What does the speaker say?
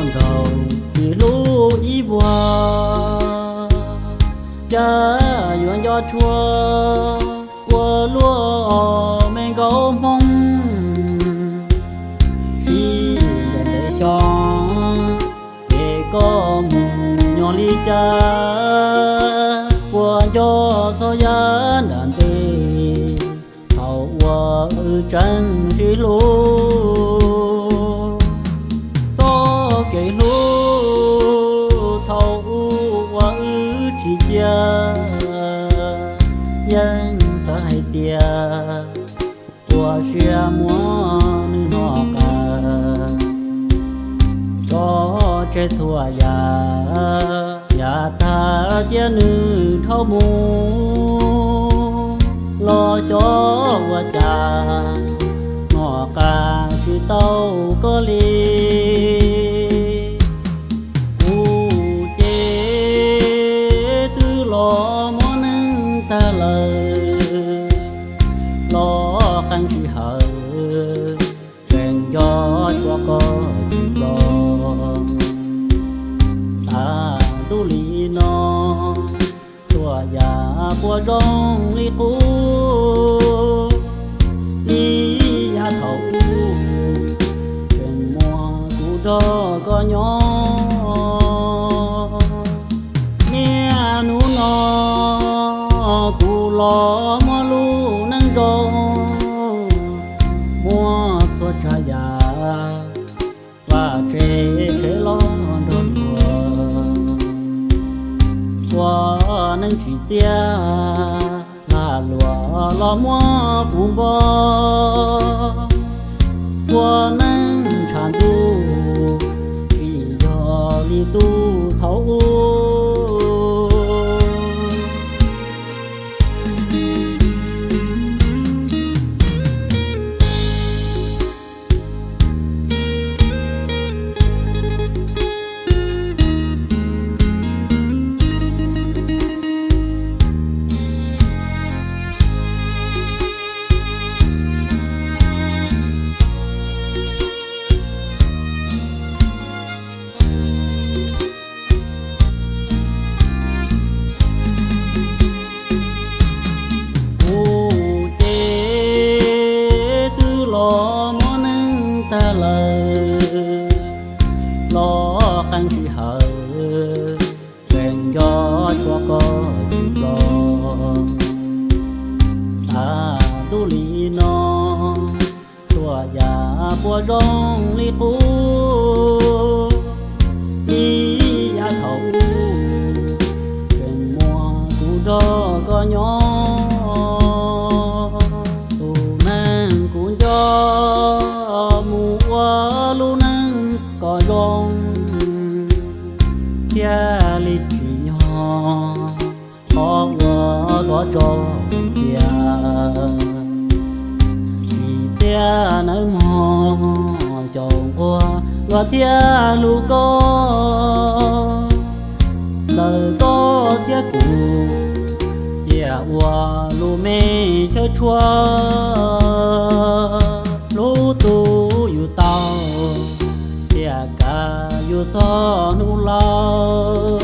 nraug tsis hlub ib vuag, cas yuav nco tshua ua luaj me nkauj Hmoob. Sib ncaim ntev xyoo, ces koj mus nyob li cas, puas nco txog yav nram ntej, thaum uas wb tseem sib hlub. Txoj kev hlub thaum ub uas wb tsis cia, yeej xav hais tias ua siab muab nws hnov qab, tso tseg txhua yam, yav tag cia nws dhau mus, los xyov ua cas hnov qab tsis tau koj li. Kuv ces twb los muaj neej tag lawm, los qee sij hawm tseem nco tshua koj tsis los. Tas ntuj li no, txhua yam puas zoo li qub, li yav thaum ub tseem muaj kuv nrog koj nyob. Niaj hnub no kuv los muaj lub neej zoo, muaj txhua tsav yam, vaj tse tsheb los nrog luag, ua neej tsim txiaj, lag luam los muab kuv npog, ua neej ntshav ntuj, tsis yog li tub thaum ub. Kuv ces twb los muaj neej tag lawm, los qee sij hawm tseem nco tshua koj tsis los. Tas ntuj li no, txhua yam puas zoo li qub, li yav thaum ub tseem muaj kuv nrog koj nyob. Tus neeg kuv nco mus ua lub neej kom zoo, thiaj li tsim nyog qhov uas koj tso cia. Tsim txiaj nawb mog, xyaum nquag luag thiaj hlub koj. Ntawm koj thiab kuv, cia ua lub me chaw tshua, hlub tu yus tau, thiaj kav yus txog hnub laus.